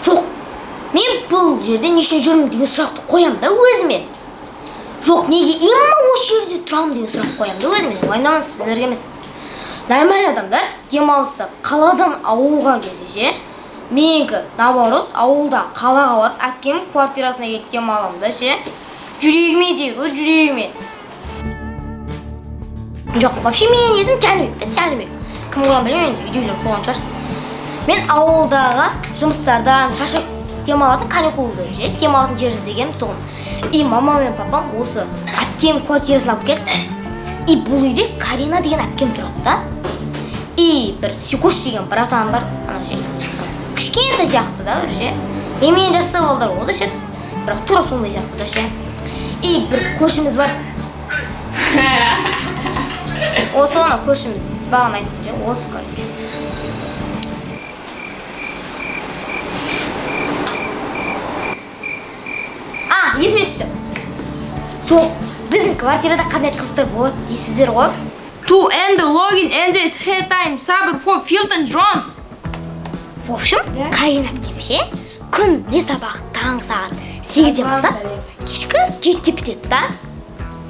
Жоқ, мен бұл жерде не үшін жүрмін деген сұрақты қоямын да өзіме. Жоқ, неге именно осы жерде тұрамын деген сұрақ қоямын да өзіме. Уайымдамаңыз, сіздерге емес. Нормальный адамдар демалыста қаладан ауылға келсе ше, менікі наоборот, ауылдан қалаға барып, әкем квартирасына келіп демаламын да ше. Жүрегіме дейді ғой, жүрегіме. Жоқ, вообще менің есімім Жәнібек та, Жәнібек. Кім қойған білмеймін, үйдегілер қойған шығар. Мен ауылдағы жұмыстардан шаршап демалатын, каникулда ше, демалатын жер іздегенмін тұғын. И мамам мен папам осы әпкем квартирасын алып кетті. И бұл үйде Карина деген әпкем тұрады да. И бір Сюкош деген братан бар, ана ше. Кішкентай сияқты да бір ше. Немен жасса балдар ғой да ше. Бірақ тура сондай сияқты да ше. И бір көршіміз бар. Осы ана көршіміз, бағана айтқан ше, осы, короче. А, есіме түсті. Жоқ, біздің квартирада қандай қызықтар болады дейсіздер ғой. To end the login and the time saber for Filton Jones. В общем, Карина әпкем ше, күнде сабақ таңғы сағат 8-ден бастап кешкі 7-де бітеді да.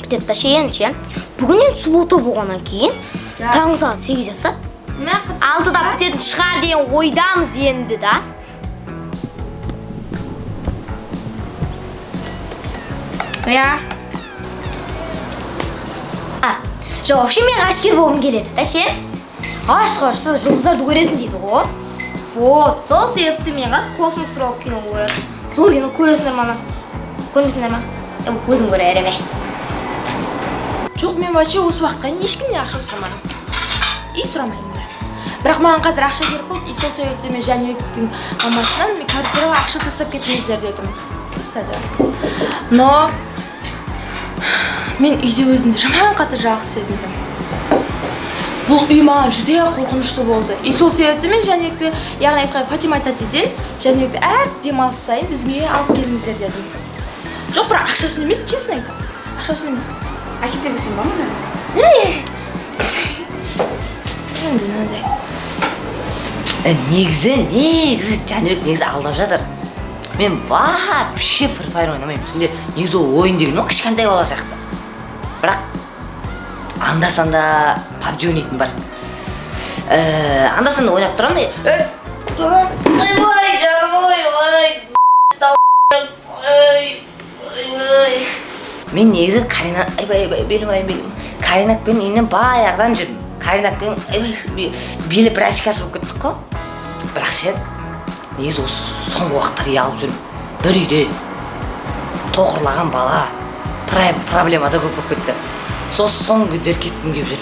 Бітеді да ше, енді ше. Бүгін енді суббота болғаннан кейін таңғы сағат 8-ден бастап 6-да бітетін шығар деген ойдамыз енді да. Я. А, жоқ, вообще мен ғарышкер болғым келеді да ше. Ғарышқа ұшса жұлдыздарды көресің дейді ғой. Вот, сол себепті мен қазір космос туралы кино көреді. Зор кино, көресіңдер ма ана? Көрмейсіңдер ма? Е, өзім көре беремін. Жоқ, мен вообще осы уақытқа дейін ешкімнен ақша сұрамадым. И сұрамаймын да. Бірақ маған қазір ақша керек болды, и сол себепті мен Жәнібектің мамасынан мен квартираға ақша тастап кетіңіздер дедім. Тастады. Но мен үйде өзімді жаман қатты жалғыз сезіндім. Бұл үй маған жүдә қорқынышты болды. И сол себепті мен Жәнібекті, яғни айтқан Фатима тәтеден Жәнібекті әр демалыс сайын біздің үйге алып келіңіздер дедім. Жоқ, бірақ ақшасын емес, честно айтамын. Ақшасын емес. Әкете берсең ба мұны? Енді мынандай. Негізі Жәнібек негізі алдап жатыр. Мен вообще Free Fire ойнамаймын. Түнде негізі ол ойын деген ол кішкентай бала сияқты. Бірақ анда санда PUBG ойнайтын бар. Анда санда ойнап тұрамын. Ойбай, жаным, ой, ой, ой, ой. Мен негізі Карина, айбай, айбай, белім, ай, белім. Карина әпкенің үйінен баяғыдан жүрдім. Карина әпкенің, айбай, белі бір очкасы болып кеттік қой. Бірақ ше, негізі осы соңғы уақыттар ұялып жүрмін. Бір үйде тоқырлаған бала проблема да көп болып кетті. Сол соңғы күндері кеткім келіп жүр.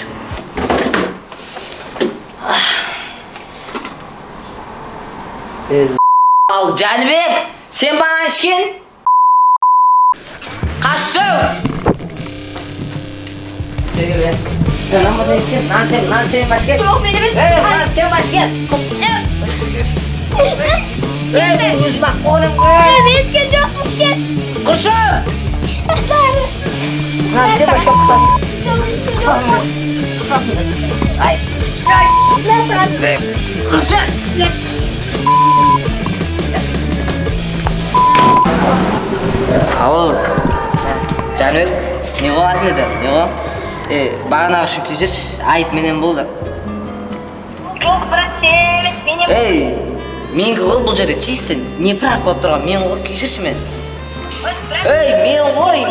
Ал, Жәнібек, сен маған ішкен? Қашсың! Нан сен, нан сен башкен. Жоқ, мен емес. Ей, нан сен башкен. Құс. Ей, мен өзім ақ қоным. Мен ішкен жоқпын, кет. Құрсын! Нан сен башкен құсасың. Құсасың. Құсасың. Ай, ай. Құрсын! Ауыл, Жәнібек, не қылатын еді, не қыл? Бағанағы үшін кешірші, айып менен болды. Жоқ, брат, сен менен. Ей, менікі ғой бұл жерде чисто не прав болып тұрған, мен ғой, кешірші мен. Ей, мен ғой,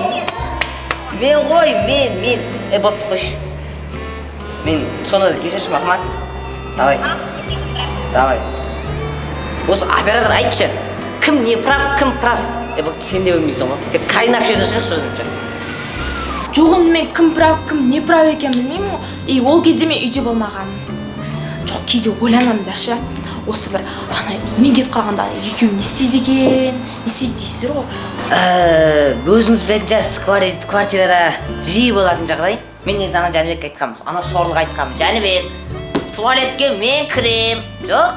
мен ғой, мен. Ей, бопты, қойшы. Мен сонда да кешірші, Махмат. Давай, давай. Осы оператор айтшы, кім не прав, кім прав? Е, бопты, сен де білмейсің ғой. Е, Карина әпшеден сұрайық содан ше. Жоқ, енді мен кім прав, кім не прав екенін білмеймін ғой. И ол кезде мен үйде болмағанмын. Жоқ, кейде ойланамын да ше. Осы бір ана мен кетіп қалғанда екеуі не істейді екен, не істейді дейсіздер ғой. Өзіңіз білетін шығарсыз, квартирада жиі болатын жағдай. Мен негізі ана Жәнібекке айтқанмын, ана сорлыға айтқанмын. Жәнібек, туалетке мен кірем. Жоқ,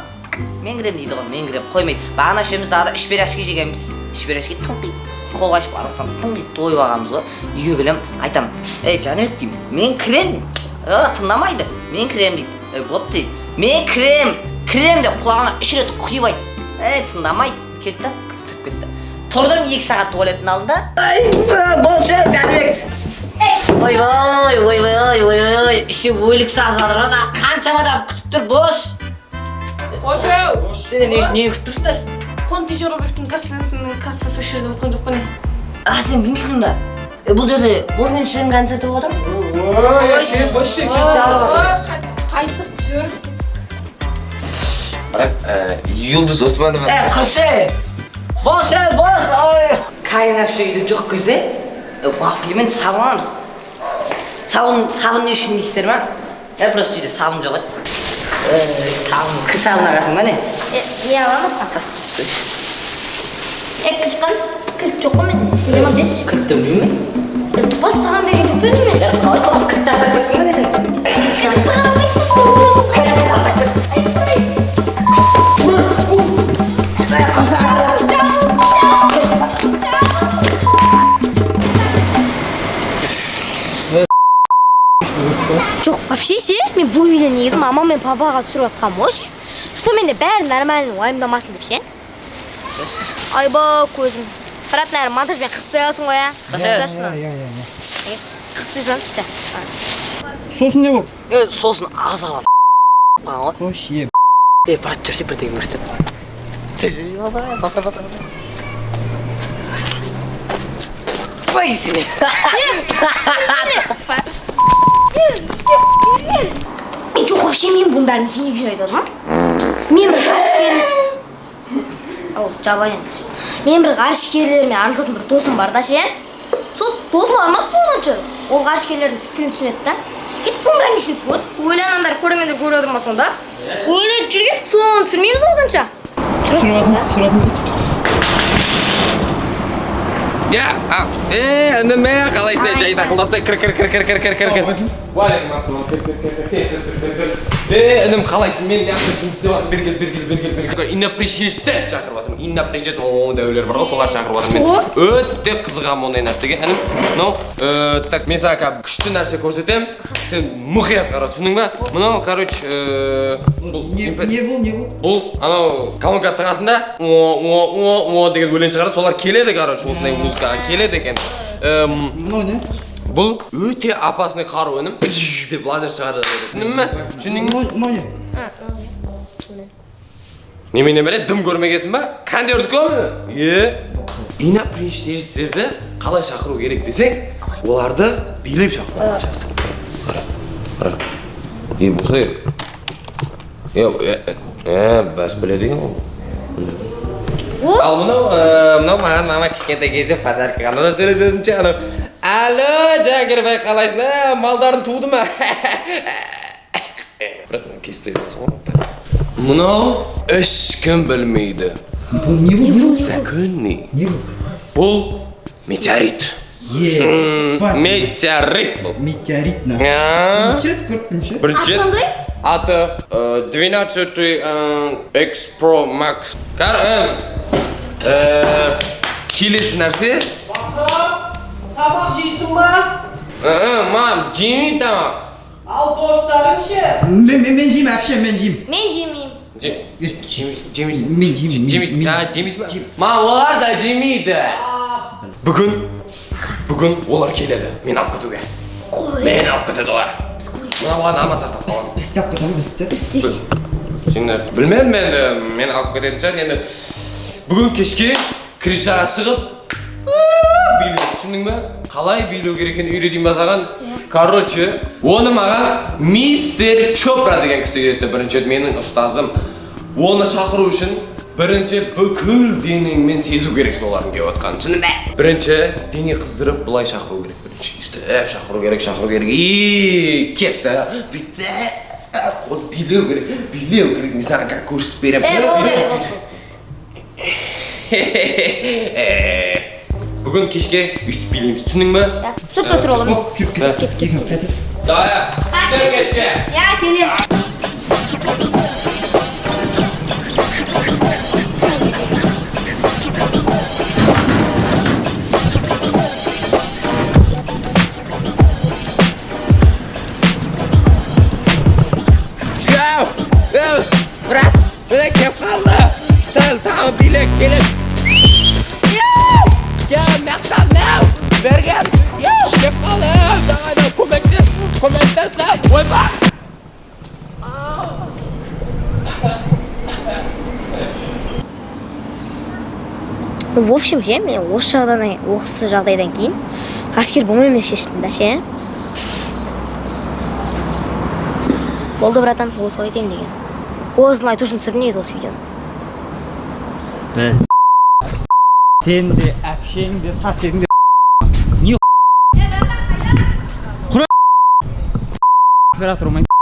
мен кірем дейді ғой, мен кірем, қоймайды. Бағана үшеуміз далада үш пирожки жегенбіз. Үш пирожки тыңқиып, қолға ашып арқасынан тыңқиып тойып алғанбыз ғой. Үйге келемін, айтамын, ей, Жәнібек деймін, мен кірем. Тыңдамайды, мен кірем дейді. Ей, бопты дейді, мен кірем, кірем деп құлағына 3 рет құйып айт. Ей, тыңдамайды. Келді да, тұрып кетті. Тұрдым 2 сағат туалеттің алдында. Ай, болшы, Жәнібек. Ойбай, ойбай, ойбай, іші өлік сазып жатыр ғой, ана қаншама адам күтіп тұр, бош. Қош. Сендер не үшін, нені күтіп тұрсыңдар? Понти Жорабектің кассасы осы жерде отқан жоқ па, не? А, сен білмейсің ба? Е, бұл жерде Моргенштерн концерті болып жатыр. Қайтып жүр. Брат, Юлдуз Османова. Е, құрсы! Бос, е, бос! Ой! Карин әпше үйде жоқ кезде, вафлимен сабын аламыз. Сабын, сабын не үшін дейсіздер ма? Е, просто үйде сабын жоқ еді. Сабын, кір сабын аласың ба, не? Е, не аламыз? Е, кілт қан, кілт жоқ қой менде, сенде ма, берші. Кілтті білмеймін. Е, тупас, саған берген жоқ па едім мен? Е, қалай тупас, кілт тастап кеттің ба, не сен? Кілт тастап кеттің. Құрсы, артыра. Жоқ, вообще ше, мен бұл видео негізі мама мен папаға түсіріп жатқанмын ғой ше, что менде бәрі нормально, уайымдамасын деп ше. Айба, көзім. Брат, наверное, монтажбен қырып тастай аласың ғой, иә? Қырып тасташы. Иә, иә, иә. Қырып тастасаңызшы. Сосын не болды? Е, сосын азалар қалған ғой. Қош, е. Е, брат, жүрсе, бірдеңе көрсетіп. Баса, баса, баса. Ой! Е, жоқ, вообще мен бұның бәрін сен неге айтып отырмын? Мен бір ғарышкер, ау, жабайын. Мен бір ғарышкерлермен араласатын бір досым бар да ше. Сол досым армас болғанша, ол ғарышкерлердің тілін түсінеді да. Кетіп, бұның бәрін үшін түсіп отыр. Өлі, бәрі көрермендер көріп отыр ма сонда? Өлі, жүр, кеттік, соны түсірмейміз оданша. Суратын, суратын. Я, а, інім, қалайсың, е, жай тақылдатсай, кір, кір, кір, кір, кір, кір, кір, кір. Уағалейкум ассалам, кір, кір, кір, кір, тез, тез, кір, кір, кір. Е, інім, қалайсың, мен мына жақта жұмыс істеп жатырмын, бері кел, бері кел, бері кел, бері кел. Инопланетяндар шақырып жатырмын, инопланетян, о, дәулер бар ғой, солар шақырып жатырмын мен. Өте қызығамын ондай нәрсеге, інім. Мынау, так, мен саған қазір күшті нәрсе көрсетемін, сен мұқият қара, түсіндің ба? Мынау, короче, бұл Не, не бұл, не бұл? Бұл анау колонка тығасың да, о о о о деген өлең шығарады, солар келеді, короче, осындай музыкаға келеді екен. Мынау не? Бұл өте опасный қару, інім. Пш деп лазер шығарады. Түсіндің ме, түсіндің бе? Мынау не? Немене, бәле, дым көрмегенсің ба? Кәндердікі ғой міне. Е, инопланетянштерді қалай шақыру керек десең, оларды билеп шақыру. Қара, қара, е, болса е, е, е, бәрі біледі екен ғой. Ал мынау, мынау маған мама кішкентай кезде подарка қылған. Анау сөйлесесінші, анау: «Алло, Жәңгірбай, қалайсың, ә, малдарың туды ма?» Брат, мынаны кесіп тастай ғой. Мынау ешкім білмейді. Бұл не, бұл не бұл? Законный. Не бұл? Бұл метеорит. Е. Метеорит бұл. Метеорит на. А? Бірінші рет көріп тұрмын ше. Бірінші рет. Қандай? Аты 12 X Pro Max. Келесі нәрсе. Тамақ жейсің ба? Мам, жемеймін тамақ. Ал достарың ше? Мен жеймін, әпше, мен жеймін. Мен жемеймін. Жемейсің. Мен жеймін. Жемейсің. Мен- А, жемейсің ба? Мам, олар да жемейді. Бүгін олар келеді. Мен алып кетуге. Қой. Мен алып кетеді олар. Мына аман сақтап қаламын. Біз істеп кетеміз, біз істеп. Бізде. Сендер білмедім енді, мен алып кететін шығар енді. Бүгін кешке крышаға шығып билеу, түсіндің бе? Қалай билеу керек екенін үйретейін ба саған? Короче, оны маған мистер Чопра деген кісі үйретті бірінші рет, менің ұстазым. Оны шақыру үшін бірінші бүкіл денеңмен сезу керексің олардың келіп жатқанын, түсіндің бе? Бірінші дене қыздырып, былай шақыру керек, бірінші өйстіп шақыру керек, шақыру керек, и кетті, бүйтіп қол билеу керек, билеу керек. Мен саған қазір көрсетіп беремін. Е, болды, болды. Бүгін кешке өйстіп билейміз, түсіндің бе? Иә. Суретке түсіріп аламын. Оп, жүріп кет. Екі қайтады. Давай, кел кешке. Иә, келемін. Брат, міне, келіп қалды. Сәл тағы биле, келеді. Ну, в общем ше, мен осы жағдайдан кейін ғарышкер болмаймын деп шештім да ше. Болды, братан, осы айтайын деген. Осыны айту үшін түсірдім негізі осы видеоны. Сен де, әпшең де, соседің де не құра оператор болмаймын.